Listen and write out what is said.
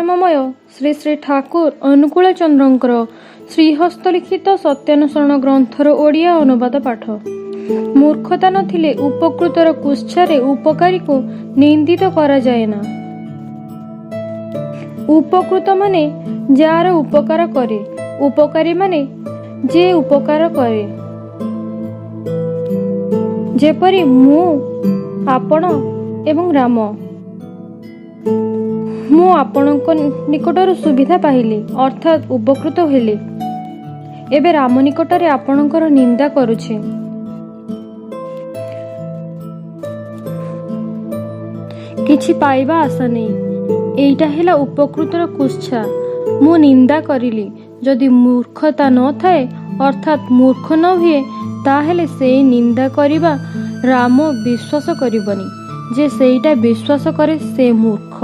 ପ୍ରେମମୟ ଶ୍ରୀ ଶ୍ରୀ ଠାକୁର ଅନୁକୂଳ ଚନ୍ଦ୍ରଙ୍କର ଶ୍ରୀହସ୍ତଲିଖିତ ସତ୍ୟାନୁସରଣ ଗ୍ରନ୍ଥର ଓଡ଼ିଆ ଅନୁବାଦ ପାଠ। ମୂର୍ଖତା ନଥିଲେ ଉପକୃତର କୁତ୍ସାରେ ଉପକାରୀକୁ ନିନ୍ଦିତ କରାଯାଏ ନା। ଉପକୃତ ମାନେ ଯାର ଉପକାର କରେ, ଉପକାରୀ ମାନେ ଯେ ଉପକାର କରେ। ଯେପରି ମୁଁ, ଆପଣ ଏବଂ ରାମ। ମୁଁ ଆପଣଙ୍କ ନିକଟରୁ ସୁବିଧା ପାଇଲି, ଅର୍ଥାତ୍ ଉପକୃତ ହେଲି। ଏବେ ରାମ ନିକଟରେ ଆପଣଙ୍କର ନିନ୍ଦା କରୁଛି। କିଛି ପାଇବା ଆଶା ନେଇ। ଏଇଟା ହେଲା ଉପକୃତର କୁତ୍ସା। ମୁଁ ନିନ୍ଦା କରିଲି। ଯଦି ମୂର୍ଖତା ନଥାଏ, ଅର୍ଥାତ୍ ମୂର୍ଖ ନ ହୁଏ, ତାହେଲେ ସେଇ ନିନ୍ଦା କରିବା ରାମ ବିଶ୍ୱାସ କରିବନି। ଯେ ସେଇଟା ବିଶ୍ୱାସ କରେ ସେ ମୂର୍ଖ।